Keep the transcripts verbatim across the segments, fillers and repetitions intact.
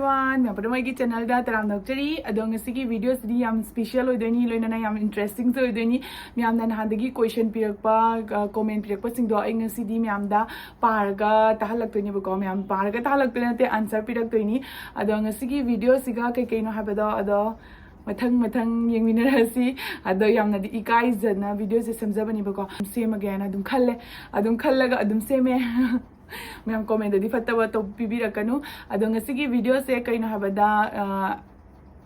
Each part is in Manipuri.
ꯃꯌꯥꯝ ꯄꯨꯝꯅꯃꯛ ꯑꯩꯒꯤ channelꯗ ꯇꯔꯥꯝꯅ ꯑꯣꯛꯆꯔꯤ꯫ ꯑꯗꯣ ꯉꯁꯤꯒꯤ videoꯁꯤꯗꯤ ꯌꯥꯝ special ꯑꯣꯏꯗꯣꯏꯅꯤ, ꯂꯣꯏꯅꯅ ꯌꯥꯝ interestingꯁꯨ ꯑꯣꯏꯗꯣꯏꯅꯤ꯫ ꯃꯌꯥꯝꯅ ꯅꯍꯥꯟꯗꯒꯤ question ꯄꯤꯔꯛꯄ, ꯑ, comment ꯄꯤꯔꯛꯄꯁꯤꯡꯗꯣ ꯑꯩ ꯉꯁꯤꯗꯤ ꯃꯌꯥꯝꯗ ꯄꯥꯔꯒ ꯇꯥꯍꯜꯂꯛꯇꯣꯏꯅꯦꯕꯀꯣ꯫ ꯃꯌꯥꯝ ꯄꯥꯔꯒ ꯇꯥꯍꯜꯂꯛꯇꯣꯏ ꯅꯠꯇꯦ, answer ꯄꯤꯔꯛꯇꯣꯏꯅꯤ꯫ ꯑꯗꯣ ꯉꯁꯤꯒꯤ videoꯁꯤꯒ ꯀꯩ ꯀꯩꯅꯣ ꯍꯥꯏꯕꯗꯣ ꯑꯗꯣ ꯃꯊꯪ ꯃꯊꯪ ꯌꯦꯡꯃꯤꯟꯅꯔꯁꯤ꯫ ꯑꯗꯣ ꯌꯥꯝꯅꯗꯤ ꯏꯀꯥꯏꯖꯅ videoꯁꯦ ꯁꯦꯝꯖꯕꯅꯦꯕꯀꯣ꯫ ꯁꯦꯝꯃꯒꯦꯅ ꯑꯗꯨꯝ ꯈꯜꯂꯦ, ꯑꯗꯨꯝ ꯈꯜꯂꯒ ꯑꯗꯨꯝ ꯁꯦꯝꯃꯦ꯫ ꯃꯌꯥꯝ commentꯗꯗꯤ ꯐꯠꯇꯕ ꯇꯧ-, ꯄꯤꯕꯤꯔꯛꯀꯅꯨ꯫ ꯑꯗꯣ ꯉꯁꯤꯒꯤ videoꯁꯦ ꯀꯩꯅꯣ ꯍꯥꯏꯕꯗ, ꯑ,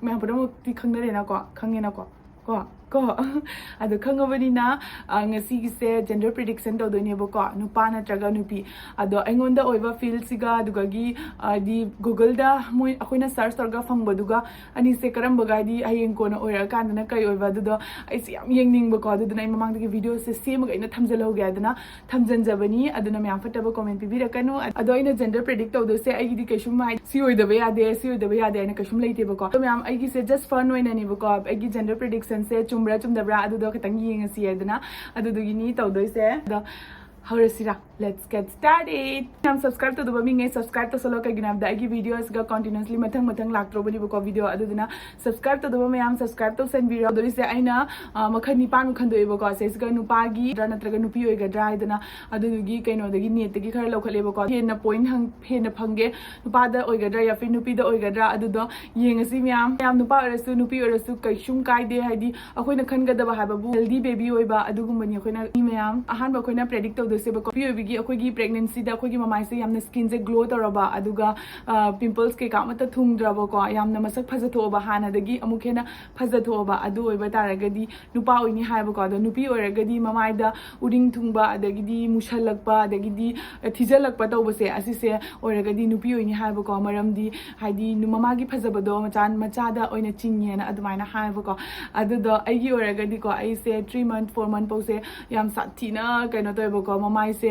ꯃꯌꯥꯝ ꯄꯨꯝꯅꯃꯛꯇꯤ ꯈꯪꯅꯔꯦꯅꯀꯣ, ꯈꯪꯉꯦꯅꯀꯣ, ꯀꯣ, ꯀꯣ꯫ ꯑꯗꯣ ꯈꯪꯉꯕꯅꯤꯅ, ꯑ, ꯉꯁꯤꯒꯤꯁꯦ gender prediction ꯇꯧꯗꯣꯏꯅꯦꯕꯀꯣ, ꯅꯨꯄꯥ ꯅꯠꯇ꯭ꯔꯒ ꯅꯨꯄꯤ꯫ ꯑꯗꯣ ꯑꯩꯉꯣꯟꯗ ꯑꯣꯏꯕ fieldꯁꯤꯒ, ꯑꯗꯨꯒꯒꯤ, ꯍꯥꯏꯗꯤ Googleꯗ ꯃꯣꯏ, ꯑꯩꯈꯣꯏꯅ search ꯇꯧꯔꯒ ꯐꯪꯕꯗꯨꯒ, ꯑꯅꯤꯁꯦ ꯀꯔꯝꯕꯒ, ꯍꯥꯏꯗꯤ ꯍꯌꯦꯡ ꯀꯣꯟꯅ ꯑꯣꯏꯔꯛꯑꯀꯥꯟꯗꯅ ꯀꯩ ꯑꯣꯏꯕ, ꯑꯗꯨꯗꯣ ꯑꯩꯁꯦ ꯌꯥꯝ ꯌꯦꯡꯅꯤꯡꯕꯀꯣ꯫ ꯑꯗꯨꯗꯨꯅ ꯑꯩ ꯃꯃꯥꯡꯗꯒꯤ videoꯁꯦ ꯁꯦꯝꯃꯒ ꯑꯩꯅ ꯊꯝꯖꯜꯍꯧꯒꯦ ꯍꯥꯏꯗꯅ ꯊꯝꯖꯟꯖꯕꯅꯤ꯫ ꯑꯗꯨꯅ ꯃꯌꯥꯝ ꯐꯠꯇꯕ comment ꯄꯤꯕꯤꯔꯛꯀꯅꯨ꯫ ꯑꯗꯣ ꯑꯩꯅ gender predict ꯇꯧꯗꯣꯏꯁꯦ ꯑꯩꯒꯤꯗꯤ ꯀꯩꯁꯨꯝ ꯍꯥꯏ-, ꯁꯤ ꯑꯣꯏꯗꯕ ꯌꯥꯗꯦ, ꯁꯤ ꯑꯣꯏꯗꯕ ꯌꯥꯗꯦ ꯍꯥꯏꯅ ꯀꯩꯁꯨꯝ ꯂꯩꯇꯦꯕꯀꯣ꯫ ꯑꯗꯣ ꯃꯌꯥꯝ, ꯑꯩꯒꯤꯁꯦ just fun ꯑꯣꯏꯅꯅꯦꯕꯀꯣ꯫ ꯑꯩꯒꯤ gender predictionꯁꯦ ꯆꯨꯝꯕ꯭ꯔꯥ ꯆꯨꯝꯗꯕ꯭ꯔꯥ ꯑꯗꯨꯗꯣ ꯈꯤꯇꯪ ꯌꯦꯡꯉꯁꯤ ꯍꯥꯏꯗꯅ꯫ ꯑꯗꯨꯗꯨꯒꯤꯅꯤ ꯇꯧꯗꯣꯏꯁꯦ꯫ ꯑꯗꯣ ꯍꯧꯔꯁꯤꯔꯥ? Let's get started. ꯌꯥꯝ subscribe ꯇꯧꯗꯕ ꯃꯤꯉꯩ subscribe ꯇꯧꯁꯜꯂꯣ꯫ ꯀꯩꯒꯤꯅꯣ ꯍꯥꯏꯕꯗ ꯑꯩꯒꯤ videosꯒ continuously ꯃꯊꯪ ꯃꯊꯪ ꯂꯥꯛꯇ꯭ꯔꯣꯕꯅꯦꯕꯀꯣ video꯫ ꯑꯗꯨꯗꯨꯅ subscribe ꯇꯧꯗꯕ ꯃꯌꯥꯝ subscribe ꯇꯧꯁꯟꯕꯤꯔꯣ꯫ ꯇꯧꯗꯣꯏꯁꯦ ꯑꯩꯅ, ꯑ, ꯃꯈꯜ ꯅꯤꯄꯥꯟꯃꯨꯛ ꯈꯟꯗꯣꯛꯑꯦꯕꯀꯣ꯫ ꯁꯤꯁꯤꯒ ꯅꯨꯄꯥꯒꯤ ꯅꯠꯇ꯭ꯔꯒ ꯅꯨꯄꯤ ꯑꯣꯏꯒꯗ꯭ꯔꯥ ꯍꯥꯏꯗꯅ꯫ ꯑꯗꯨꯗꯨꯒꯤ ꯀꯩꯅꯣꯗꯒꯤ netꯇꯒꯤ ꯈꯔ ꯂꯧꯈꯠꯂꯦꯕꯀꯣ꯫ ꯍꯦꯟꯅ point ꯍꯪ-, ꯍꯦꯟꯅ ꯐꯪꯒꯦ꯫ ꯅꯨꯄꯥꯗ ꯑꯣꯏꯒꯗ꯭ꯔꯥ, ꯌꯥꯐꯤ ꯅꯨꯄꯤꯗ ꯑꯣꯏꯒꯗ꯭ꯔꯥ, ꯑꯗꯨꯗꯣ ꯌꯦꯡꯉꯁꯤ ꯃꯌꯥꯝ꯫ ꯃꯌꯥꯝ ꯅꯨꯄꯥ ꯑꯣꯏꯔꯁꯨ ꯅꯨꯄꯤ ꯑꯣꯏꯔꯁꯨ ꯀꯩꯁꯨꯝ ꯀꯥꯏꯗꯦ꯫ ꯍꯥꯏꯗꯤ ꯑꯩꯈꯣꯏꯅ ꯈꯟꯒꯗꯕ ꯍꯥꯏꯕꯕꯨ healthy baby ꯑꯣꯏꯕ ꯑꯗꯨꯒꯨꯝꯕꯅꯤ꯫ ꯑꯩꯈꯣꯏꯅ ꯃꯤ ꯃꯌꯥꯝ ꯑꯍꯥꯟꯕ ꯑꯩꯈꯣꯏꯅ predict ꯇꯧꯗꯣꯏꯁꯦꯕꯀꯣ꯫ ꯅꯨꯄꯤ ꯑꯣꯏꯕꯒꯤ ꯑꯩꯈꯣꯏꯒꯤ pregnancyꯗ ꯑꯩꯈꯣꯏꯒꯤ ꯃꯃꯥꯏꯁꯦ ꯌꯥꯝꯅ skinꯁꯦ glow ꯇꯧꯔꯕ, ꯑꯗꯨꯒ, ꯑ, pimples ꯀꯩꯀꯥ ꯑꯃꯠꯇ ꯊꯨꯡꯗ꯭ꯔꯕꯀꯣ, ꯌꯥꯝꯅ ꯃꯁꯛ ꯐꯖꯊꯣꯛꯑꯕ, ꯍꯥꯟꯅꯗꯒꯤ ꯑꯃꯨꯛ ꯍꯦꯟꯅ ꯐꯖꯊꯣꯛꯑꯕ, ꯑꯗꯨ ꯑꯣꯏꯕ ꯇꯥꯔꯒꯗꯤ ꯅꯨꯄꯥ ꯑꯣꯏꯅꯤ ꯍꯥꯏꯕꯀꯣ꯫ ꯑꯗꯣ ꯅꯨꯄꯤ ꯑꯣꯏꯔꯒꯗꯤ ꯃꯃꯥꯏꯗ ꯎꯔꯤꯡ ꯊꯨꯡꯕ, ꯑꯗꯒꯤꯗꯤ ꯃꯨꯁꯜꯂꯛꯄ, ꯑꯗꯒꯤꯗꯤ ꯊꯤꯖꯜꯂꯛꯄ ꯇꯧꯕꯁꯦ, ꯑꯁꯤꯁꯦ ꯑꯣꯏꯔꯒꯗꯤ ꯅꯨꯄꯤ ꯑꯣꯏꯅꯤ ꯍꯥꯏꯕꯀꯣ꯫ ꯃꯔꯝꯗꯤ ꯍꯥꯏꯗꯤ ꯅꯨ-, ꯃꯃꯥꯒꯤ ꯐꯖꯕꯗꯣ ꯃꯆꯥ, ꯃꯆꯥꯗ ꯑꯣꯏꯅ ꯆꯤꯡꯉꯦꯅ ꯑꯗꯨꯃꯥꯏꯅ ꯍꯥꯏꯕꯀꯣ꯫ ꯑꯗꯨꯗꯣ ꯑꯩꯒꯤ ꯑꯣꯏꯔꯒꯗꯤꯀꯣ, ꯑꯩꯁꯦ three month, four month ꯐꯥꯎꯁꯦ ꯌꯥꯝ ꯁꯥꯊꯤꯅ ꯀꯩꯅꯣ ꯇꯧꯋꯦꯕꯀꯣ, ꯃꯃꯥꯏꯁꯦ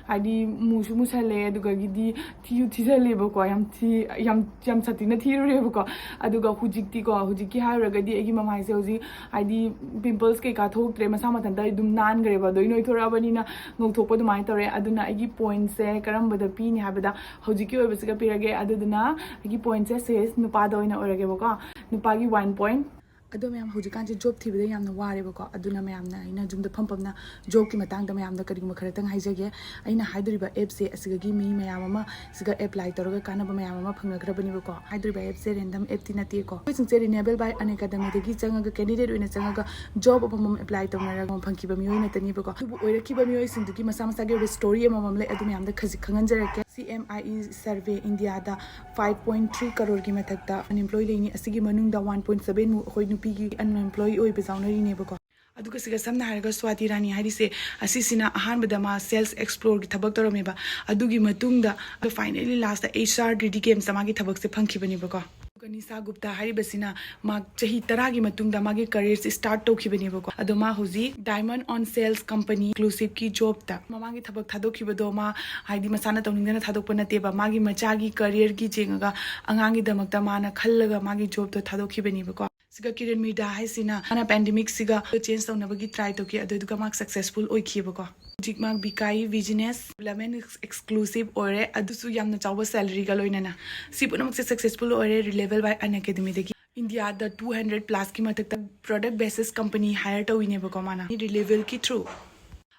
ꯍꯥꯏꯗꯤ ꯃꯨꯁꯨ ꯃꯨꯁꯜꯂꯦ, ꯑꯗꯨꯒꯒꯤꯗꯤ ꯊꯤꯁꯨ ꯊꯤꯖꯜꯂꯦꯕꯀꯣ꯫ ꯌꯥꯝ ꯊꯤ, ꯌꯥꯝ ꯌꯥꯝ ꯁꯥꯊꯤꯅ ꯊꯤꯔꯨꯔꯦꯕꯀꯣ꯫ ꯑꯗꯨꯒ ꯍꯧꯖꯤꯛꯇꯤꯀꯣ, ꯍꯧꯖꯤꯛꯀꯤ ꯍꯥꯏꯔꯨꯔꯒꯗꯤ ꯑꯩꯒꯤ ꯃꯃꯥꯏꯁꯦ ꯍꯧꯖꯤꯛ ꯍꯥꯏꯗꯤ ꯄꯤꯝꯄꯜꯁ ꯀꯩꯀꯥ ꯊꯣꯛꯇ꯭ꯔꯦ, ꯃꯁꯥ ꯃꯊꯟꯇ ꯑꯗꯨꯝ ꯅꯥꯟꯈ꯭ꯔꯦꯕ꯫ ꯑꯗꯣ ꯑꯩ ꯅꯣꯏꯊꯣꯔꯛꯑꯕꯅꯤꯅ ꯉꯧꯊꯣꯛꯄ ꯑꯗꯨꯃꯥꯏꯅ ꯇꯧꯔꯦ꯫ ꯑꯗꯨꯅ ꯑꯩꯒꯤ ꯄꯣꯏꯟꯠꯁꯦ ꯀꯔꯝꯕꯗ ꯄꯤꯅꯤ ꯍꯥꯏꯕꯗ ꯍꯧꯖꯤꯛꯀꯤ ꯑꯣꯏꯕꯁꯤꯒ ꯄꯤꯔꯒꯦ꯫ ꯑꯗꯨꯗꯨꯅ ꯑꯩꯒꯤ ꯄꯣꯏꯟꯠꯁꯦ ꯁꯤꯁ ꯅꯨꯄꯥꯗ ꯑꯣꯏꯅ ꯑꯣꯏꯔꯒꯦꯕꯀꯣ꯫ ꯅꯨꯄꯥꯒꯤ ꯋꯥꯟ ꯄꯣꯏꯟꯠ꯫ ꯑꯗꯣ ꯃꯌꯥꯝ, ꯍꯧꯖꯤꯛꯀꯥꯟꯁꯦ ꯖꯣꯕ ꯊꯤꯕꯗ ꯌꯥꯝꯅ ꯋꯥꯔꯦꯕꯀꯣ꯫ ꯑꯗꯨꯅ ꯃꯌꯥꯝꯅ ꯑꯩꯅ ꯌꯨꯝꯗ ꯐꯝ ꯐꯝꯅ ꯖꯣꯕꯀꯤ ꯃꯇꯥꯡꯗ ꯃꯌꯥꯝꯗ ꯀꯔꯤꯒꯨꯝꯕ ꯈꯔꯇꯪ ꯍꯥꯏꯖꯒꯦ꯫ ꯑꯩꯅ ꯍꯥꯏꯗꯣꯔꯤꯕ ꯑꯦꯞꯁꯦ ꯑꯁꯤꯗꯒꯤ ꯃꯤ ꯃꯌꯥꯝ ꯑꯃ ꯁꯤꯒ ꯑꯦꯄ꯭ꯂꯥꯏ ꯇꯧꯔꯒ ꯀꯥꯟꯅꯕ ꯃꯌꯥꯝ ꯑꯃ ꯐꯪꯅꯈ꯭ꯔꯕꯅꯦꯕꯀꯣ꯫ ꯍꯥꯏꯗꯣꯔꯤꯕ ꯑꯦꯞꯁꯦ ꯔꯦꯟꯗꯝ ꯑꯦꯞꯇꯤ ꯅꯠꯇꯦꯀꯣ꯫ ꯑꯩꯈꯣꯏꯁꯤꯡꯁꯦ Renewable by Unacademyꯗꯒꯤ ꯆꯪꯉꯒ, ꯀꯦꯟꯗꯤꯗꯦꯠ ꯑꯣꯏꯅ ꯆꯪꯉꯒ ꯖꯣꯕ ꯑꯃꯃꯝ ꯑꯦꯄ꯭ꯂꯥꯏ ꯇꯧꯅꯔꯒ ꯐꯪꯈꯤꯕ ꯃꯤꯑꯣꯏ ꯉꯥꯛꯇꯅꯦꯕꯀꯣ꯫ ꯑꯗꯨꯕꯨ ꯑꯣꯏꯔꯛꯈꯤꯕ ꯃꯤꯑꯣꯏꯁꯤꯡꯗꯨꯒꯤ ꯃꯁꯥ ꯃꯁꯥꯒꯤ ꯑꯣꯏꯕ ꯁ꯭ꯇꯣꯔꯤ ꯑꯃꯃꯝ ꯂꯩ꯫ ꯑꯗꯨ ꯃꯌꯥꯝꯗ ꯈꯖꯤꯛ ꯈꯪꯍꯟꯖꯔꯛꯀꯦ꯫ C M I E survey, ꯏꯟꯗꯤꯌꯥꯗ five point three crore ꯒꯤ ꯃꯊꯛꯇ ꯑꯟꯑꯦꯝꯄ꯭ꯂꯣꯏ ꯂꯩꯅꯤ꯫ ꯑꯁꯤꯒꯤ ꯃꯅꯨꯡꯗ one point seven ꯃꯨꯛ ꯑꯩꯈꯣꯏ ꯅꯨꯄꯤꯒꯤ ꯑꯟꯑꯦꯝꯄ꯭ꯂꯣꯏ ꯑꯣꯏꯕ ꯌꯥꯎꯅꯔꯤꯅꯦꯕꯀꯣ꯫ ꯑꯗꯨꯒ ꯁꯤꯒ ꯁꯝꯅ ꯍꯥꯏꯔꯒ ꯁ꯭ꯋꯥꯇꯤ ꯔꯥꯅꯤ ꯍꯥꯏꯔꯤꯁꯦ, ꯑꯁꯤꯁꯤꯅ ꯑꯍꯥꯟꯕꯗ ꯃꯥ ꯁꯦꯜꯁ ꯑꯦꯛꯁꯄ꯭ꯂꯣꯔꯒꯤ ꯊꯕꯛ ꯇꯧꯔꯝꯃꯦꯕ꯫ ꯑꯗꯨꯒꯤ ꯃꯇꯨꯡꯗ finally last H R D D ꯒꯦꯝꯁꯇ ꯃꯥꯒꯤ ꯊꯕꯛꯁꯦ ꯐꯪꯈꯤꯕꯅꯦꯕꯀꯣ꯫ ꯑꯗꯨꯒ ꯅꯤꯁꯥ ꯒꯨꯞꯇꯥ ꯍꯥꯏꯔꯤꯕꯁꯤꯅ ꯃꯥ ꯆꯍꯤ ꯇꯔꯥꯒꯤ ꯃꯇꯨꯡꯗ ꯃꯥꯒꯤ ꯀꯔꯤꯌꯔꯁꯦ ꯁ꯭ꯇꯥꯔꯠ ꯇꯧꯈꯤꯕꯅꯦꯕꯀꯣ꯫ ꯑꯗꯣ ꯃꯥ ꯍꯧꯖꯤꯛ Diamond on Sales Company exclusiveꯀꯤ ꯖꯣꯕꯇ ꯃꯃꯥꯒꯤ ꯊꯕꯛ ꯊꯥꯗꯣꯛꯈꯤꯕꯗꯣ ꯃꯥ ꯍꯥꯏꯗꯤ ꯃꯁꯥꯅ ꯇꯧꯅꯤꯡꯗꯅ ꯊꯥꯗꯣꯛꯄ ꯅꯠꯇꯦꯕ, ꯃꯥꯒꯤ ꯃꯆꯥꯒꯤ ꯀꯔꯤꯌꯔꯒꯤ ꯌꯦꯡꯉꯒ ꯑꯉꯥꯡꯒꯤꯗꯃꯛꯇ ꯃꯥꯅ ꯈꯜꯂꯒ ꯃꯥꯒꯤ ꯖꯣꯕꯇꯣ ꯊꯥꯗꯣꯛꯈꯤꯕꯅꯦꯕꯀꯣ꯫ ꯁꯤꯒ ꯀꯤꯔꯟ ꯃꯤꯔꯗꯥ ꯍꯥꯏꯁꯤꯅ ꯃꯥꯅ ꯄꯦꯟꯗꯦꯃꯤꯛꯁꯤꯒ ꯆꯦꯟꯖ ꯇꯧꯅꯕꯒꯤ ꯇ꯭ꯔꯥꯏ ꯇꯧꯈꯤ, ꯑꯗꯨꯗꯨꯒ ꯃꯥ ꯁꯛꯁꯦꯁꯐꯨꯜ ꯑꯣꯏꯈꯤꯕꯀꯣ꯫ ꯍꯧꯖꯤꯛ ꯃꯥ ꯕꯤꯀꯥꯏ ꯕꯤꯖꯤꯅꯦꯁ ꯗꯤꯕ꯭ꯂꯞꯃꯦꯟ ꯑꯦꯛꯁꯀ꯭ꯂꯨꯁꯤꯞ ꯑꯣꯏꯔꯦ, ꯑꯗꯨꯁꯨ ꯌꯥꯝꯅ ꯆꯥꯎꯕ ꯁꯦꯂꯔꯤꯒ ꯂꯣꯏꯅꯅ꯫ ꯁꯤ ꯄꯨꯝꯅꯃꯛꯁꯦ ꯁꯛꯁꯦꯁꯐꯨꯜ ꯑꯣꯏꯔꯦ Renewable by Unacademyꯗꯒꯤ꯫ ꯏꯟꯗꯤꯌꯥꯗ two hundred plus ꯀꯤ ꯃꯊꯛꯇ ꯄ꯭ꯔꯣꯗꯛ ꯕꯦꯁꯤꯁ ꯀꯝꯄꯅꯤ ꯍꯥꯏꯌꯔ ꯇꯧꯋꯤꯅꯦꯕꯀꯣ ꯃꯥꯅ Renewableꯀꯤ through꯫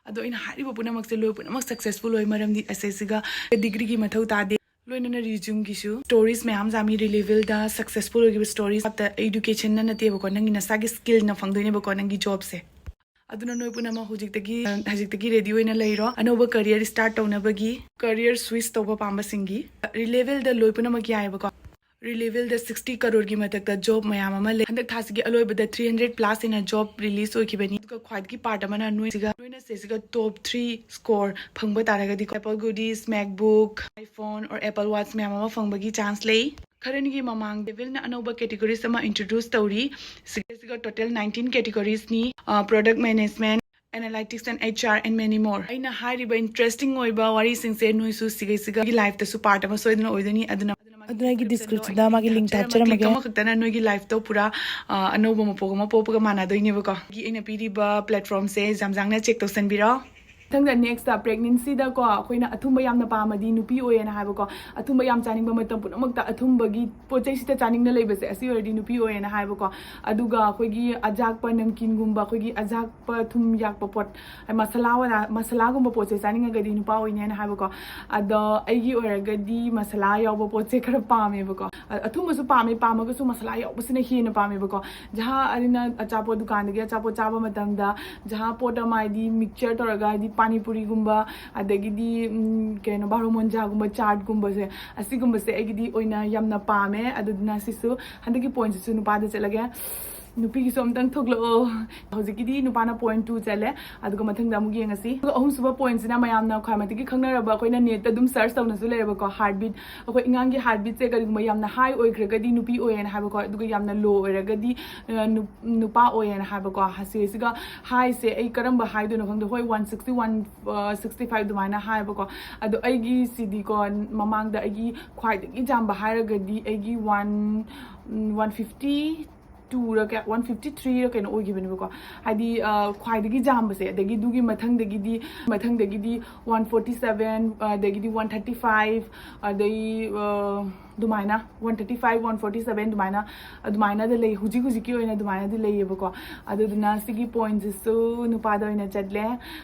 ꯑꯗꯣ ꯑꯩꯅ ꯍꯥꯏꯔꯤꯕ ꯄꯨꯝꯅꯃꯛꯁꯦ ꯂꯣꯏ ꯄꯨꯝꯅꯃꯛ ꯁꯛꯁꯦꯁꯐꯨꯜ ꯑꯣꯏ, ꯃꯔꯝꯗꯤ ꯑꯁꯤꯁꯤꯒ ꯗꯤꯒ꯭ꯔꯤꯒꯤ ꯃꯊꯧ ꯇꯥꯗꯦ꯫ ꯂꯣꯏꯅꯅ ꯔꯤꯖ꯭ꯌꯨꯝꯒꯤꯁꯨ ꯁ꯭ꯇꯣꯔꯤꯁ ꯃꯌꯥꯝ ꯌꯥꯝꯃꯤ꯫ Renewableꯗ ꯁꯛꯁꯦꯁꯐꯨꯜ ꯑꯣꯏꯈꯤꯕ ꯁ꯭ꯇꯣꯔꯤꯁ ꯉꯥꯛꯇ, ꯏꯗꯨꯀꯦꯁꯟꯅ ꯅꯠꯇꯦꯕꯀꯣ, ꯅꯪꯒꯤ ꯅꯁꯥꯒꯤ ꯁ꯭ꯀꯤꯜꯅ ꯐꯪꯗꯣꯏꯅꯦꯕꯀꯣ ꯅꯪꯒꯤ ꯖꯣꯕꯁꯦ꯫ ꯑꯗꯨꯅ ꯅꯣꯏ ꯄꯨꯝꯅꯃꯛ ꯍꯧꯖꯤꯛꯇꯒꯤ, ꯍꯧꯖꯤꯛꯇꯒꯤ ꯔꯦꯗꯤ ꯑꯣꯏꯅ ꯂꯩꯔꯣ꯫ ꯑꯅꯧꯕ ꯀꯔꯤꯌꯔ ꯁ꯭ꯇꯥꯔꯠ ꯇꯧꯅꯕꯒꯤ, ꯀꯔꯤꯌꯔ ꯁ꯭ꯋꯤꯆ ꯇꯧꯕ ꯄꯥꯝꯕꯁꯤꯡꯒꯤ꯫ Renewableꯗ ꯂꯣꯏ ꯄꯨꯝꯅꯃꯛ ꯌꯥꯏꯑꯕꯀꯣ꯫ Renewableꯗ sixty crore ꯒꯤ ꯃꯊꯛꯇ ꯖꯣꯕ ꯃꯌꯥꯝ ꯑꯃ ꯂꯩ꯫ ꯍꯟꯗꯛ ꯊꯥꯁꯤꯒꯤ ꯑꯂꯣꯏꯕꯗ three hundred plus ꯍꯦꯟꯅ ꯖꯣꯕ ꯔꯤꯂꯤꯁ ꯑꯣꯏꯈꯤꯕꯅꯤ꯫ ꯑꯗꯨꯒ ꯈ꯭ꯋꯥꯏꯗꯒꯤ ꯄꯥꯔꯠ ꯑꯃꯅ ꯅꯣꯏ ꯁꯤꯒ, ꯅꯣꯏꯅ ꯁꯤꯒ ꯇꯣꯞ ꯊ꯭ꯔꯤ ꯁ꯭ꯀꯣꯔ ꯐꯪꯕ ꯇꯥꯔꯒꯗꯤ Apple Goodies, MacBook, iPhone or Apple Watch ꯃꯌꯥꯝ ꯑꯃ ꯐꯪꯕꯒꯤ ꯆꯥꯟꯁ ꯂꯩ꯫ ꯈꯔꯅꯤꯒꯤ ꯃꯃꯥꯡꯗ Renewableꯅ ꯑꯅꯧꯕ ꯀꯦꯇꯤꯒꯣꯔꯤꯁ ꯑꯃ ꯏꯟꯇ꯭ꯔꯣꯗ꯭ꯌꯨꯁ ꯇꯧꯔꯤ꯫ ꯁꯤꯒ, ꯁꯤꯒ ꯇꯣꯇꯦꯜ nineteen ꯀꯦꯇꯤꯒꯣꯔꯤꯁꯅꯤ꯫ Product management, Analytics and H R and many more. ꯑꯩꯅ ꯍꯥꯏꯔꯤꯕ interesting ꯑꯣꯏꯕ ꯋꯥꯔꯤꯁꯤꯡꯁꯦ ꯅꯣꯏꯁꯨ ꯁꯤꯒꯩꯁꯤꯒ ꯑꯩꯒꯤ life ꯇꯁꯨ part ꯑꯃ ꯁꯣꯏꯗꯅ ꯑꯣꯏꯗꯣꯏꯅꯤ꯫ ꯑꯗꯨꯅ ꯑꯗꯨꯅ ꯑꯩꯒꯤ description ꯗ ꯃꯥꯒꯤ link ꯊꯥꯖꯔꯝꯃꯒꯦ꯫ Click ꯑꯃꯈꯛꯇꯅ ꯅꯣꯏꯒꯤ life ꯇꯣ ꯄꯨꯔꯥ ꯑ, ꯑꯅꯧꯕ ꯃꯄꯣꯛ ꯑꯃ ꯄꯣꯛꯄꯒ ꯃꯥꯟꯅꯗꯣꯏꯅꯦꯕꯀꯣ꯫ ꯑꯩꯅ ꯄꯤꯔꯤꯕ platform ꯁꯦ ꯖꯥꯝꯖꯥꯡꯅ check ꯇꯧꯁꯟꯕꯤꯔꯣ꯫ ꯃꯊꯪꯗ next pregnancy ꯗꯀꯣ ꯑꯩꯈꯣꯏꯅ ꯑꯊꯨꯝꯕ ꯌꯥꯝꯅ ꯄꯥꯝꯃꯗꯤ ꯅꯨꯄꯤ ꯑꯣꯏꯌꯦꯅ ꯍꯥꯏꯕꯀꯣ꯫ ꯑꯊꯨꯝꯕ ꯌꯥꯝ ꯆꯥꯅꯤꯡꯕ ꯃꯇꯝ ꯄꯨꯝꯅꯃꯛꯇ ꯑꯊꯨꯝꯕꯒꯤ ꯄꯣꯠ ꯆꯩꯁꯤꯗ ꯆꯥꯅꯤꯡꯅ ꯂꯩꯕꯁꯦ ꯑꯁꯤ ꯑꯣꯏꯔꯗꯤ ꯅꯨꯄꯤ ꯑꯣꯏꯌꯦꯅ ꯍꯥꯏꯕꯀꯣ꯫ ꯑꯗꯨꯒ ꯑꯩꯈꯣꯏꯒꯤ ꯑꯖꯥꯛꯄ ꯅꯝꯀꯤꯟꯒꯨꯝꯕ, ꯑꯩꯈꯣꯏꯒꯤ ꯑꯖꯥꯛꯄ ꯊꯨꯝ ꯌꯥꯛꯄ ꯄꯣꯠ, ꯃꯁꯥꯂꯥ ꯋꯥꯂꯥ, ꯃꯁꯥꯂꯥꯒꯨꯝꯕ ꯄꯣꯠꯁꯦ ꯆꯥꯅꯤꯡꯉꯒꯗꯤ ꯅꯨꯄꯥ ꯑꯣꯏꯅꯦꯅ ꯍꯥꯏꯕꯀꯣ꯫ ꯑꯗꯣ ꯑꯩꯒꯤ ꯑꯣꯏꯔꯒꯗꯤ ꯃꯁꯥꯂꯥ ꯌꯥꯎꯕ ꯄꯣꯠꯁꯦ ꯈꯔ ꯄꯥꯝꯃꯦꯕꯀꯣ꯫ ꯑ- ꯑꯊꯨꯝꯕꯁꯨ ꯄꯥꯝꯃꯦ, ꯄꯥꯝꯃꯒꯁꯨ ꯃꯁꯥꯂꯥ ꯌꯥꯎꯕꯁꯤꯅ ꯍꯦꯟꯅ ꯄꯥꯝꯃꯦꯕꯀꯣ꯫ ꯖꯍꯥ ꯑꯩꯅ ꯑꯆꯥꯄꯣꯠ ꯗꯨꯀꯥꯟꯗꯒꯤ ꯑꯆꯥꯄꯣꯠ ꯆꯥꯕ ꯃꯇꯝꯗ ꯖꯍꯥ ꯄꯣꯠ ꯑꯃ, ꯍꯥꯏꯗꯤ mixture ꯇꯧꯔꯒ, ꯍꯥꯏꯗꯤ ꯄꯥꯅꯤꯄꯨꯔꯤꯒꯨꯝꯕ, ꯑꯗꯒꯤꯗꯤ ꯎꯝ, ꯀꯩꯅꯣ, ꯕꯥꯔꯣ ꯃꯣꯟꯖꯥꯒꯨꯝꯕ, ꯆꯥꯠꯀꯨꯝꯕꯁꯦ, ꯑꯁꯤꯒꯨꯝꯕꯁꯦ ꯑꯩꯒꯤꯗꯤ ꯑꯣꯏꯅ ꯌꯥꯝꯅ ꯄꯥꯝꯃꯦ꯫ ꯑꯗꯨꯗꯨꯅ ꯁꯤꯁꯨ ꯍꯟꯗꯛꯀꯤ point ꯁꯤꯁꯨ ꯅꯨꯄꯥꯗ ꯆꯠꯂꯒꯦ꯫ ꯅꯨꯄꯤꯒꯤꯁꯨ ꯑꯝꯇꯪ ꯊꯣꯛꯂꯛꯑꯣ꯫ ꯍꯧꯖꯤꯛꯀꯤꯗꯤ ꯅꯨꯄꯥꯅ point two ꯆꯠꯂꯦ, ꯑꯗꯨꯒ ꯃꯊꯪꯗ ꯑꯃꯨꯛ ꯌꯦꯡꯉꯁꯤ꯫ ꯑꯗꯨꯒ ꯑꯍꯨꯝꯁꯨꯕ point ꯁꯤꯅ ꯃꯌꯥꯝꯅ ꯈ꯭ꯋꯥꯏ ꯃꯇꯤꯛꯀꯤ ꯈꯪꯅꯔꯕ, ꯑꯩꯈꯣꯏꯅ net ꯇ ꯑꯗꯨꯝ search ꯇꯧꯅꯁꯨ ꯂꯩꯔꯕꯀꯣ, heartbeat꯫ ꯑꯩꯈꯣꯏ ꯑꯉꯥꯡꯒꯤ heartbeat ꯁꯦ ꯀꯔꯤꯒꯨꯝꯕ ꯌꯥꯝꯅ high ꯑꯣꯏꯈ꯭ꯔꯒꯗꯤ ꯅꯨꯄꯤ ꯑꯣꯏꯌꯦꯅ ꯍꯥꯏꯕꯀꯣ, ꯑꯗꯨꯒ ꯌꯥꯝꯅ low ꯑꯣꯏꯔꯒꯗꯤ ꯑ, ꯅꯨ- ꯅꯨꯄꯥ ꯑꯣꯏꯌꯦꯅ ꯍꯥꯏꯕꯀꯣ꯫ ꯁꯤꯁꯤꯒ high ꯁꯦ ꯑꯩ ꯀꯔꯝꯕ ꯍꯥꯏꯗꯣꯏꯅꯣ ꯈꯪꯗꯦ꯫ ꯍꯣꯏ, one sixty, one sixty five ꯑꯗꯨꯃꯥꯏꯅ ꯍꯥꯏꯕꯀꯣ꯫ ꯑꯗꯣ ꯑꯩꯒꯤꯁꯤꯗꯤꯀꯣ, ꯃꯃꯥꯡꯗ ꯑꯩꯒꯤ ꯈ꯭ꯋꯥꯏꯗꯒꯤ ꯌꯥꯝꯕ ꯍꯥꯏꯔꯒꯗꯤ ꯑꯩꯒꯤ one, ꯎꯝ, one fifty two ꯔ ꯀꯌꯥ, one fifty three ꯔ ꯀꯩꯅꯣ ꯑꯣꯏꯈꯤꯕꯅꯦꯕꯀꯣ꯫ ꯍꯥꯏꯗꯤ ꯑ, ꯈ꯭ꯋꯥꯏꯗꯒꯤ ꯌꯥꯝꯕꯁꯦ, ꯑꯗꯒꯤ ꯑꯗꯨꯒꯤ ꯃꯊꯪꯗꯒꯤꯗꯤ, ꯃꯊꯪꯗꯒꯤꯗꯤ one forty seven, ꯑꯗꯒꯤꯗꯤ one thirty five, ꯑꯗꯩ ꯑ, ꯑꯗꯨꯃꯥꯏꯅ one thirty five, one forty seven ꯑꯗꯨꯃꯥꯏꯅ, ꯑꯗꯨꯃꯥꯏꯅꯗꯤ ꯂꯩ꯫ ꯍꯧꯖꯤꯛ ꯍꯧꯖꯤꯛꯀꯤ ꯑꯣꯏꯅ ꯑꯗꯨꯃꯥꯏꯅꯗꯤ ꯂꯩꯌꯦꯕꯀꯣ꯫ ꯑꯗꯨꯗꯨꯅ ꯁꯤꯒꯤ point ꯁꯤꯁꯨ ꯅꯨꯄꯥꯗ ꯑꯣꯏꯅ ꯆꯠꯂꯦ꯫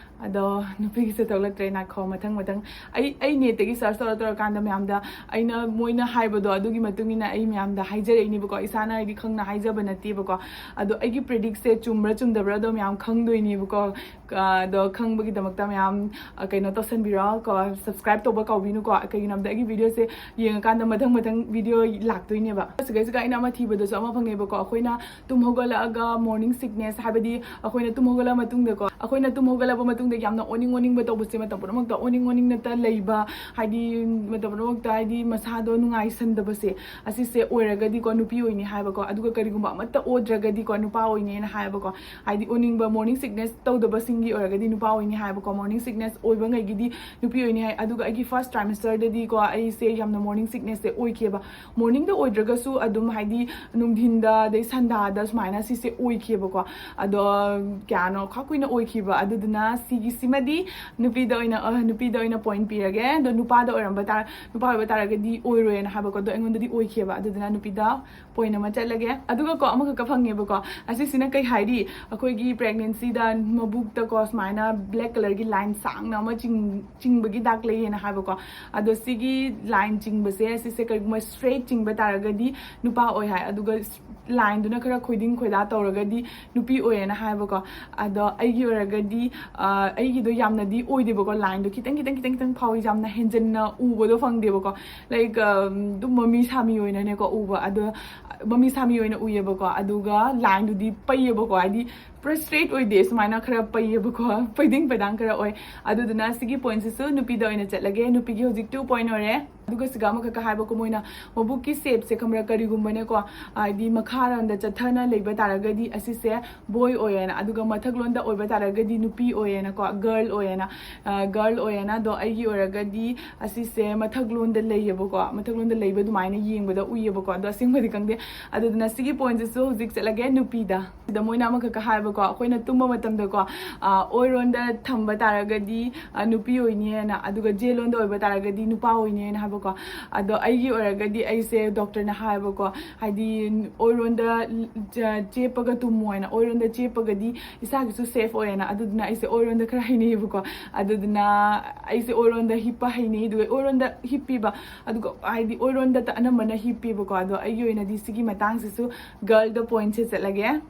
ꯑꯗꯣ ꯅꯨꯄꯤꯒꯤꯁꯦ ꯊꯣꯛꯂꯛꯇ꯭ꯔꯦ꯫ ꯅꯥꯈꯣ, ꯃꯊꯪ ꯃꯊꯪ ꯑꯩ ꯑꯩ net ꯇꯒꯤ search ꯇꯧꯔ ꯇꯧꯔꯀꯥꯟꯗ ꯃꯌꯥꯝꯗ ꯑꯩꯅ, ꯃꯣꯏꯅ ꯍꯥꯏꯕꯗꯣ ꯑꯗꯨꯒꯤ ꯃꯇꯨꯡ ꯏꯟꯅ ꯑꯩ ꯃꯌꯥꯝꯗ ꯍꯥꯏꯖꯔꯛꯏꯅꯦꯕꯀꯣ꯫ ꯏꯁꯥꯅ ꯍꯥꯏꯗꯤ ꯈꯪꯅ ꯍꯥꯏꯖꯕ ꯅꯠꯇꯦꯕꯀꯣ꯫ ꯑꯗꯣ ꯑꯩꯒꯤ predict ꯁꯦ ꯆꯨꯝꯕ꯭ꯔꯥ ꯆꯨꯝꯗꯕ꯭ꯔꯥ ꯑꯗꯣ ꯃꯌꯥꯝ ꯈꯪꯗꯣꯏꯅꯦꯕꯀꯣ꯫ ꯑꯗꯣ ꯈꯪꯕꯒꯤꯗꯃꯛꯇ ꯃꯌꯥꯝ, ꯑ, ꯀꯩꯅꯣ ꯇꯧꯁꯟꯕꯤꯔꯣ ꯀꯣ, subscribe ꯇꯧꯕ ꯀꯥꯎꯕꯤꯅꯨꯀꯣ꯫ ꯀꯩꯒꯤꯅꯣ ꯍꯥꯏꯕꯗ ꯑꯩꯒꯤ video ꯁꯦ ꯌꯦꯡꯉꯀꯥꯟꯗ ꯃꯊꯪ ꯃꯊꯪ video ꯂꯥꯛꯇꯣꯏꯅꯦꯕ꯫ ꯁꯤꯒꯩꯁꯤꯒ ꯑꯩꯅ ꯑꯃ ꯊꯤꯕꯗꯁꯨ ꯑꯃ ꯐꯪꯉꯦꯕꯀꯣ, ꯑꯩꯈꯣꯏꯅ ꯇꯨꯝ ꯍꯧꯒꯠꯂꯛꯑꯒ morning sickness, ꯍꯥꯏꯕꯗꯤ ꯑꯩꯈꯣꯏꯅ ꯇꯨꯝ ꯍꯧꯒꯠꯂꯛꯑ ꯃꯇꯨꯡꯗꯀꯣ, ꯑꯩꯈꯣꯏꯅ ꯇꯨꯝ ꯍꯧꯒꯠꯂꯛꯄ ꯃꯇꯨꯡꯗ ꯌꯥꯝꯅ ꯑꯣꯅꯤꯡ ꯑꯣꯅꯤꯡꯕ ꯇꯧꯕꯁꯦ, ꯃꯇꯝ ꯄꯨꯝꯅꯃꯛꯇ ꯑꯣꯅꯤꯡ ꯑꯣꯅꯤꯡꯅꯇ ꯂꯩꯕ, ꯍꯥꯏꯗꯤ ꯃꯇꯝ ꯄꯨꯝꯅꯃꯛꯇ ꯍꯥꯏꯗꯤ ꯃꯁꯥꯗꯣ ꯅꯨꯡꯉꯥꯏꯁꯟꯗꯕꯁꯦ, ꯑꯁꯤꯁꯦ ꯑꯣꯏꯔꯒꯗꯤꯀꯣ ꯅꯨꯄꯤ ꯑꯣꯏꯅꯤ ꯍꯥꯏꯕꯀꯣ꯫ ꯑꯗꯨꯒ ꯀꯔꯤꯒꯨꯝꯕ ꯑꯃꯠꯇ ꯑꯣꯗ꯭ꯔꯒꯗꯤꯀꯣ ꯅꯨꯄꯥ ꯑꯣꯏꯅꯤꯅ ꯍꯥꯏꯕꯀꯣ꯫ ꯍꯥꯏꯗꯤ ꯑꯣꯅꯤꯡꯕ, morning sickness ꯇꯧꯗꯕꯁꯤꯡꯒꯤ ꯑꯣꯏꯔꯒꯗꯤ ꯅꯨꯄꯥ ꯑꯣꯏꯅꯤ ꯍꯥꯏꯕꯀꯣ꯫ Morning sickness ꯑꯣꯏꯕꯉꯩꯒꯤꯗꯤ ꯅꯨꯄꯤ ꯑꯣꯏꯅꯤ ꯍꯥꯏ꯫ ꯑꯗꯨꯒ ꯑꯩꯒꯤ first trimesterꯗꯗꯤꯀꯣ ꯑꯩꯁꯦ ꯌꯥꯝꯅ morning sicknessꯁꯦ ꯑꯣꯏꯈꯤꯑꯕ꯫ Morningꯗ ꯑꯣꯏꯗ꯭ꯔꯒꯁꯨ ꯑꯗꯨꯝ ꯍꯥꯏꯗꯤ ꯅꯨꯡꯊꯤꯟꯗ, ꯑꯗꯩ ꯁꯟꯗꯥꯗ ꯁꯨꯃꯥꯏꯅ ꯁꯤꯁꯦ ꯑꯣꯏꯈꯤꯑꯕꯀꯣ꯫ ꯑꯗꯣ ꯀꯌꯥꯅꯣ ꯈ꯭ꯋꯥꯏ ꯀꯨꯏꯅ ꯑꯣꯏꯈꯤꯕ꯫ ꯑꯗꯨꯗꯨꯅ ꯁꯤꯒꯤꯁꯤꯃꯗꯤ ꯅꯨꯄꯤꯗ ꯑꯣꯏꯅ, ꯑ, ꯅꯨꯄꯤꯗ ꯑꯣꯏꯅ point ꯄꯤꯔꯒꯦ꯫ ꯑꯗꯣ ꯅꯨꯄꯥꯗ ꯑꯣꯏꯔꯝꯕ ꯇꯥꯔ-, ꯅꯨꯄꯥ ꯑꯣꯏꯕ ꯇꯥꯔꯒꯗꯤ ꯑꯣꯏꯔꯣꯏꯅ ꯍꯥꯏꯕꯀꯣ꯫ ꯑꯗꯣ ꯑꯩꯉꯣꯟꯗꯗꯤ ꯑꯣꯏꯈꯤꯑꯕ꯫ ꯑꯗꯨꯗꯨꯅ ꯅꯨꯄꯤꯗ point ꯑꯃ ꯆꯠꯂꯒꯦ꯫ ꯑꯗꯨꯒ ꯀꯣ ꯑꯃꯈꯛꯀ ꯐꯪꯉꯦꯕꯀꯣ꯫ ꯑꯁꯤꯁꯤꯅ ꯀꯩ ꯍꯥꯏꯔꯤ? ꯑꯩꯈꯣꯏꯒꯤ pregnancyꯗ ꯃꯕꯨꯛꯇꯀꯣ ꯁꯨꯃꯥꯏꯅ black colourꯒꯤ line ꯁꯥꯡꯅ ꯑꯃ ꯆꯤꯡ-, ꯆꯤꯡꯕꯒꯤ ꯗꯥꯛ ꯂꯩꯌꯦꯅ ꯍꯥꯏꯕꯀꯣ꯫ ꯑꯗꯣ ꯁꯤꯒꯤ line ꯆꯤꯡꯕꯁꯦ, ꯁꯤꯁꯦ ꯀꯔꯤꯒꯨꯝꯕ straight ꯆꯤꯡꯕ ꯇꯥꯔꯒꯗꯤ ꯅꯨꯄꯥ ꯑꯣꯏ ꯍꯥꯏ꯫ ꯑꯗꯨꯒ lineꯗꯨꯅ ꯈꯔ ꯈꯣꯏꯗꯤꯡ ꯈꯣꯏꯗꯥ ꯇꯧꯔꯒꯗꯤ ꯅꯨꯄꯤ ꯑꯣꯏꯌꯦꯅ ꯍꯥꯏꯕꯀꯣ꯫ ꯑꯗꯣ ꯑꯩꯒꯤ ꯑꯣꯏꯔꯒꯗꯤ, ꯑ, ꯑꯩꯒꯤꯗꯣ ꯌꯥꯝꯅꯗꯤ ꯑꯣꯏꯗꯦꯕꯀꯣ, lineꯗꯣ ꯈꯤꯇꯪ, ꯈꯤꯇꯪ, ꯈꯤꯇꯪ, ꯈꯤꯇꯪ ꯐꯥꯎꯋꯤ, ꯌꯥꯝꯅ ꯍꯦꯟꯖꯟꯅ ꯎꯕꯗꯣ ꯐꯪꯗꯦꯕꯀꯣ꯫ Like, ꯑ, ꯑꯗꯨꯝ ꯃꯃꯤ ꯁꯥꯃꯤ ꯑꯣꯏꯅꯅꯦꯀꯣ ꯎꯕ꯫ ꯑꯗꯣ ꯃꯃꯤ ꯁꯥꯃꯤ ꯑꯣꯏꯅ ꯎꯏꯌꯦꯕꯀꯣ꯫ ꯑꯗꯨꯒ lineꯗꯨꯗꯤ ꯄꯩꯌꯦꯕꯀꯣ, ꯍꯥꯏꯗꯤ ꯄꯨꯔꯥ straight ꯑꯣꯏꯗꯦ, ꯁꯨꯃꯥꯏꯅ ꯈꯔ ꯄꯩꯌꯦꯕꯀꯣ, ꯄꯩꯗꯤꯡ ꯄꯩꯗꯥꯡ ꯈꯔ ꯑꯣꯏ꯫ ꯑꯗꯨꯗꯨꯅ ꯁꯤꯒꯤ pointꯁꯤꯁꯨ ꯅꯨꯄꯤꯗ ꯑꯣꯏꯅ ꯆꯠꯂꯒꯦ꯫ ꯅꯨꯄꯤꯒꯤ ꯍꯧꯖꯤꯛ two point ꯑꯣꯏꯔꯦ꯫ ꯑꯗꯨꯒ ꯁꯤꯒ ꯑꯃꯈꯛꯀ ꯍꯥꯏꯕꯀꯣ, ꯃꯣꯏꯅ ꯃꯕꯨꯛꯀꯤ shapeꯁꯦ ꯈꯪꯕ꯭ꯔꯥ, ꯀꯔꯤꯒꯨꯝꯕꯅꯦꯀꯣ, ꯍꯥꯏꯗꯤ ꯃꯈꯥꯔꯣꯝꯗ ꯆꯠꯊꯅ ꯂꯩꯕ ꯇꯥꯔꯒꯗꯤ ꯑꯁꯤꯁꯦ boy ꯑꯣꯏꯌꯦꯅ, ꯑꯗꯨꯒ ꯃꯊꯛꯂꯣꯝꯗ ꯑꯣꯏꯕ ꯇꯥꯔꯒꯗꯤ ꯅꯨꯄꯤ ꯑꯣꯏꯌꯦꯅꯀꯣ, girl ꯑꯣꯏꯌꯦꯅ꯫ ꯑ, girl ꯑꯣꯏꯌꯦꯅ꯫ ꯑꯗꯣ ꯑꯩꯒꯤ ꯑꯣꯏꯔꯒꯗꯤ ꯑꯁꯤꯁꯦ ꯃꯊꯛꯂꯣꯝꯗ ꯂꯩꯌꯦꯕꯀꯣ, ꯃꯊꯛꯂꯣꯝꯗ ꯂꯩꯕ ꯑꯗꯨꯃꯥꯏꯅ ꯌꯦꯡꯕꯗ ꯎꯏꯌꯦꯕꯀꯣ꯫ ꯑꯗꯣ ꯑꯁꯦꯡꯕꯗꯤ ꯈꯪꯗꯦ꯫ ꯑꯗꯨꯗꯨꯅ ꯁꯤꯒꯤ pointꯁꯤꯁꯨ ꯍꯧꯖꯤꯛ ꯆꯠꯂꯒꯦ ꯅꯨꯄꯤꯗ꯫ ꯁꯤꯗ ꯃꯣꯏꯅ ꯑꯃꯈꯛꯀ ꯍꯥꯏꯕꯀꯣ, ꯑꯩꯈꯣꯏꯅ ꯇꯨꯝꯕ ꯃꯇꯝꯗꯀꯣ, ꯑ, ꯑꯣꯏꯔꯣꯝꯗ ꯊꯝꯕ ꯇꯥꯔꯒꯗꯤ, ꯑ, ꯅꯨꯄꯤ ꯑꯣꯏꯅꯤꯅ, ꯑꯗꯨꯒ ꯖꯦꯂꯣꯝꯗ ꯑꯣꯏꯕ ꯇꯥꯔꯒꯗꯤ ꯅꯨꯄꯥ ꯑꯣꯏꯅꯤꯅ ꯍꯥꯏꯕꯀꯣ꯫ ꯑꯗꯣ ꯑꯩꯒꯤ ꯑꯣꯏꯔꯒꯗꯤ ꯑꯩꯁꯦ doctorꯅ ꯍꯥꯏꯕꯀꯣ, ꯍꯥꯏꯗꯤ ꯑꯣꯏꯔꯣꯝꯗ ꯆ-, ꯆꯦꯞꯄꯒ ꯇꯨꯝꯃꯣ ꯍꯥꯏꯅ, ꯑꯣꯏꯔꯣꯝꯗ ꯆꯦꯞꯄꯒꯗꯤ ꯏꯁꯥꯒꯤꯁꯨ safe ꯑꯣꯏꯌꯦꯅ꯫ ꯑꯗꯨꯗꯨꯅ ꯑꯩꯁꯦ ꯑꯣꯏꯔꯣꯝꯗ ꯈꯔ ꯍꯩꯅꯩꯌꯦꯕꯀꯣ꯫ ꯑꯗꯨꯗꯨꯅ ꯑꯩꯁꯦ ꯑꯣꯏꯔꯣꯝꯗ ꯍꯤꯞꯄ ꯍꯩꯅꯩ, ꯑꯗꯨꯒ ꯑꯣꯏꯔꯣꯝꯗ ꯍꯤꯞꯄꯤꯕ, ꯑꯗꯨꯒ ꯍꯥꯏꯗꯤ ꯑꯣꯏꯔꯣꯝꯗ ꯑꯅꯝꯕꯅ ꯍꯤꯞꯄꯤꯕꯀꯣ꯫ ꯑꯗꯣ ꯑꯩꯒꯤ ꯑꯣꯏꯅꯗꯤ ꯁꯤꯒꯤ ꯃꯇꯥꯡꯁꯤꯁꯨ girlꯗ pointꯁꯦ ꯆꯠꯂꯒꯦ꯫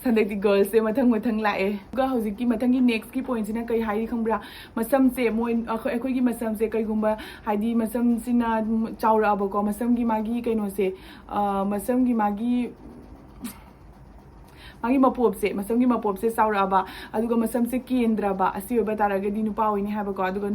ꯍꯟꯗꯛꯇꯤ ꯒꯔꯜꯁꯁꯦ ꯃꯊꯪ ꯃꯊꯪ ꯂꯥꯛꯑꯦ꯫ ꯑꯗꯨꯒ ꯍꯧꯖꯤꯛꯀꯤ ꯃꯊꯪꯒꯤ ꯅꯦꯛꯁꯀꯤ ꯄꯣꯏꯟꯁꯤꯅ ꯀꯩ ꯍꯥꯏꯔꯤ ꯈꯪꯕ꯭ꯔꯥ? ꯃꯁꯝꯁꯦ ꯃꯣꯏ ꯑꯩꯈꯣꯏ ꯑꯩꯈꯣꯏꯒꯤ ꯃꯁꯝꯁꯦ ꯀꯩꯒꯨꯝꯕ ꯍꯥꯏꯗꯤ ꯃꯁꯝꯁꯤꯅ ꯆꯥꯎꯔꯛꯑꯕꯀꯣ, ꯃꯁꯝꯒꯤ ꯃꯥꯒꯤ ꯀꯩꯅꯣꯁꯦ, ꯑ, ꯃꯁꯝꯒꯤ ꯃꯥꯒꯤ ꯃꯥꯒꯤ ꯃꯄꯣꯞꯁꯦ, ꯃꯁꯝꯒꯤ ꯃꯄꯣꯞꯁꯦ ꯆꯥꯎꯔꯛꯑꯕ, ꯑꯗꯨꯒ ꯃꯁꯝꯁꯦ ꯀꯦꯟꯗ꯭ꯔꯕ, ꯑꯁꯤ ꯑꯣꯏꯕ ꯇꯥꯔꯒꯗꯤ ꯅꯨꯄꯥ ꯑꯣꯏꯅꯤ ꯍꯥꯏꯕꯀꯣ, ꯑꯗꯨꯒ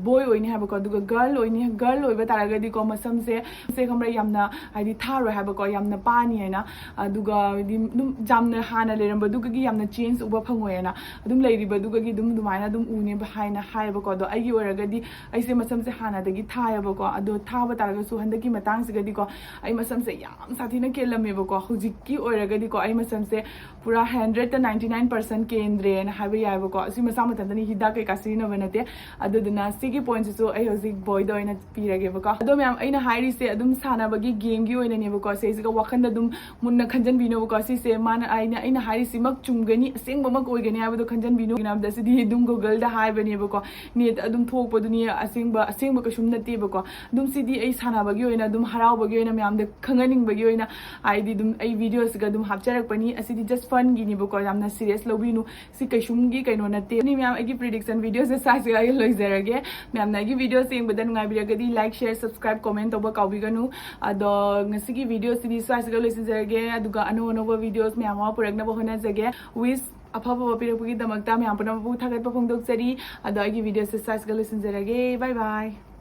ꯕꯣꯏ ꯑꯣꯏꯅꯤ ꯍꯥꯏꯕꯀꯣ, ꯑꯗꯨꯒ ꯒꯔꯜ ꯑꯣꯏꯅꯤ, ꯒꯔꯜ ꯑꯣꯏꯕ ꯇꯥꯔꯒꯗꯤꯀꯣ ꯃꯁꯝꯁꯦ, ꯁꯦ ꯈꯪꯕ꯭ꯔꯥ, ꯌꯥꯝꯅ ꯍꯥꯏꯗꯤ ꯊꯥꯔꯣꯏ ꯍꯥꯏꯕꯀꯣ, ꯌꯥꯝꯅ ꯄꯥꯅꯤ ꯍꯥꯏꯅ꯫ ꯑꯗꯨꯒ ꯍꯥꯏꯗꯤ ꯑꯗꯨꯝ ꯌꯥꯝꯅ ꯍꯥꯟꯅ ꯂꯩꯔꯝꯕꯗꯨꯒꯤ ꯌꯥꯝꯅ ꯆꯦꯟꯖ ꯎꯕ ꯐꯪꯉꯣꯏꯅ, ꯑꯗꯨꯝ ꯂꯩꯔꯤꯕꯗꯨꯒꯤ ꯑꯗꯨꯝ ꯑꯗꯨꯃꯥꯏꯅ ꯑꯗꯨꯝ ꯎꯅꯦꯕ ꯍꯥꯏꯅ ꯍꯥꯏꯌꯦꯕꯀꯣ꯫ ꯑꯗꯣ ꯑꯩꯒꯤ ꯑꯣꯏꯔꯒꯗꯤ ꯑꯩꯁꯦ ꯃꯁꯝꯁꯦ ꯍꯥꯟꯅꯗꯒꯤ ꯊꯥꯏꯌꯦꯕꯀꯣ, ꯑꯗꯣ ꯊꯥꯕ ꯇꯥꯔꯒꯁꯨ ꯍꯟꯗꯛꯀꯤ ꯃꯇꯥꯡꯁꯤꯒꯗꯤꯀꯣ ꯑꯩ ꯃꯁꯝꯁꯦ ꯌꯥꯝ ꯁꯥꯊꯤꯅ ꯀꯦꯜꯂꯝꯃꯦꯕꯀꯣ꯫ ꯍꯧꯖꯤꯛꯀꯤ ꯑꯣꯏꯔꯒꯗꯤꯀꯣ ꯑꯩ ꯃꯁꯝꯁꯦ ꯄꯨꯔꯥ ꯍꯟꯗ꯭ꯔꯦꯠꯇ ꯅꯥꯏꯟꯇꯤ ꯅꯥꯏꯟ ꯄꯥꯔꯁꯦꯟ ꯀꯦꯟꯗ꯭ꯔꯦꯅ ꯍꯥꯏꯕ ꯌꯥꯏꯕꯀꯣ꯫ ꯑꯁꯤ ꯃꯁꯥ ꯃꯊꯟꯇꯅꯤ, ꯍꯤꯗꯥꯛ ꯀꯩꯀꯥ ꯁꯤꯖꯤꯟꯅꯕ ꯅꯠꯇꯦ꯫ ꯑꯗꯨꯗꯨꯅ ꯁꯤꯒꯤ ꯄꯣꯏꯟꯁꯤꯁꯨ ꯑꯩ ꯍꯧꯖꯤꯛ ꯕꯣꯏꯗ ꯑꯣꯏꯅ ꯄꯤꯔꯒꯦꯕꯀꯣ꯫ ꯑꯗꯣ ꯃꯌꯥꯝ, ꯑꯩꯅ ꯍꯥꯏꯔꯤꯁꯦ ꯑꯗꯨꯝ ꯁꯥꯟꯅꯕꯒꯤ ꯒꯦꯝꯒꯤ ꯑꯣꯏꯅꯅꯦꯕꯀꯣ꯫ ꯁꯤꯁꯤꯒ ꯋꯥꯈꯟꯗ ꯑꯗꯨꯝ ꯃꯨꯟꯅ ꯈꯟꯖꯟꯕꯤꯅꯣꯕꯀꯣ꯫ ꯁꯤꯁꯦ ꯃꯥꯅ, ꯑꯩꯅ, ꯑꯩꯅ ꯍꯥꯏꯔꯤꯁꯤꯃꯛ ꯆꯨꯝꯒꯅꯤ, ꯑꯁꯦꯡꯕꯃꯛ ꯑꯣꯏꯒꯅꯤ ꯍꯥꯏꯕꯗꯣ ꯈꯟꯖꯟꯕꯤꯅꯣ꯫ ꯀꯩꯒꯤꯅꯣ ꯍꯥꯏꯕꯗ ꯁꯤꯗꯤ ꯑꯗꯨꯝ ꯒꯨꯒꯜꯗ ꯍꯥꯏꯕꯅꯦꯕꯀꯣ, ꯅꯦꯠꯇ ꯑꯗꯨꯝ ꯊꯣꯛꯄꯗꯨꯅꯤ, ꯑꯁꯦꯡꯕ, ꯑꯁꯦꯡꯕ ꯀꯩꯁꯨꯝ ꯅꯠꯇꯦꯕꯀꯣ꯫ ꯑꯗꯨꯝ ꯁꯤꯗꯤ ꯑꯩ ꯁꯥꯟꯅꯕꯒꯤ ꯑꯣꯏꯅ, ꯑꯗꯨꯝ ꯍꯔꯥꯎꯕꯒꯤ ꯑꯣꯏꯅ, ꯃꯌꯥꯝꯗ ꯈꯪꯍꯟꯅꯤꯡꯕꯒꯤ ꯑꯣꯏꯅ ꯍꯥꯏꯗꯤ ꯑꯗꯨꯝ ꯑꯩ ꯚꯤꯗꯤꯑꯣꯁꯤꯒ ꯑꯗꯨꯝ ꯍꯥꯞꯆꯔꯛꯄꯅꯤ꯫ ꯑꯁꯤꯗꯤ just ꯐꯟꯒꯤꯅꯤꯕꯀꯣ, ꯌꯥꯝꯅ ꯁꯤꯔꯤꯌꯁ ꯂꯧꯕꯤꯅꯨ꯫ ꯁꯤ ꯀꯩꯁꯨꯝꯒꯤ ꯀꯩꯅꯣ ꯅꯠꯇꯦ꯫ ꯑꯗꯨꯅꯤ ꯃꯌꯥꯝ, ꯑꯩꯒꯤ ꯄ꯭ꯔꯤꯗꯤꯛꯁꯟ ꯚꯤꯗꯤꯑꯣꯁꯦ ꯁ꯭ꯋꯥꯏꯁꯤꯒ ꯑꯩ ꯂꯣꯏꯖꯔꯒꯦ꯫ ꯃꯌꯥꯝꯅ ꯑꯩꯒꯤ ꯚꯤꯗꯤꯑꯣꯁꯦ ꯌꯦꯡꯕꯗ ꯅꯨꯡꯉꯥꯏꯕꯤꯔꯒꯗꯤ like, share, subscribe, comment ꯇꯧꯕ ꯀꯥꯎꯕꯤꯒꯅꯨ꯫ ꯑꯗꯣ ꯉꯁꯤꯒꯤ ꯚꯤꯗꯤꯑꯣꯁꯤꯗꯤ ꯁ꯭ꯋꯥꯏꯁꯤꯒ ꯂꯣꯏꯁꯤꯟꯖꯔꯒꯦ꯫ ꯑꯗꯨꯒ ꯑꯅꯧ ꯑꯅꯧꯕ ꯚꯤꯗꯤꯑꯣꯁ ꯃꯌꯥꯝ ꯑꯃ ꯄꯨꯔꯛꯅꯕ ꯍꯣꯠꯅꯖꯒꯦ꯫ ꯋꯤꯁ ꯑꯐ ꯑꯐꯕ ꯄꯤꯔꯛꯄꯒꯤꯗꯃꯛꯇ ꯃꯌꯥꯝ ꯄꯨꯝꯅꯃꯛꯄꯨ ꯊꯥꯒꯠꯄ ꯐꯣꯡꯗꯣꯛꯆꯔꯤ꯫ ꯑꯗꯣ ꯑꯩꯒꯤ ꯚꯤꯗꯤꯑꯣꯁꯦ ꯁ꯭ꯋꯥꯏꯁꯤꯒ ꯂꯣꯏꯁꯤꯟꯖꯔꯒꯦ꯫ Bye bye꯫